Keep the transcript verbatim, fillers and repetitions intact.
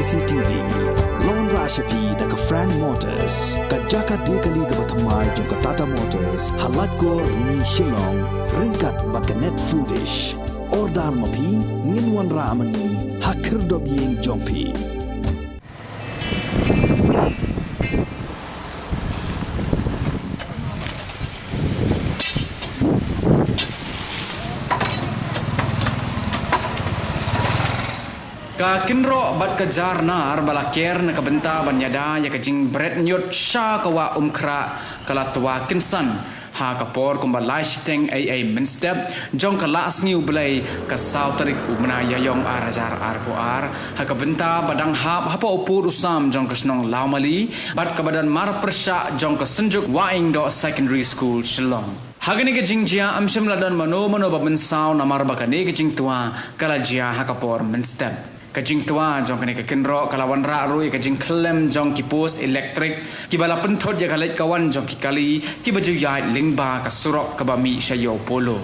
C T V. Lawan rah sha phi da ka Frank Motors, ka jaka de kali kaba thymmai jong ka Tata Motors ha Laitkor, Rni, Shillong, ryngkat bad ka Net Foodish. Order ma phi, ngin wanrah ma ngi ha khyrdop ïing jong phi. Ka kynroh bad ka jar nar ba la ker na ka bynta ban ïada ïa ka jingbret ñiut sha ka wah Umkhrah ka la twa kynsan ha ka por kumba lai shiteng ei ei mynstep jong ka Lahsngi U Blei, ka saw tarik u bnai Ïaïong ar hajar arphew ar, ha ka bynta ba dang hap hapoh u pud u sam jong ka shnong Lawmali bad kaba don marpyrshah jong ka Synjuk Wahingdoh Secondary School, Shillong. Ha kane ka jingjia ym shym la don mano mano ba mynsaw namar ba kane ka jingtwa ka la jia ha ka por mynstep. Ka jingtwa jong kane ka kynroh ka la wanrah ruh ïa ka jingkhyllem jong ki post elektrik kiba la pynthut ïa ka leit ka wan jong ki kali kiba ju ïaid lyngba ka surok kaba mih sha Ïew Polo.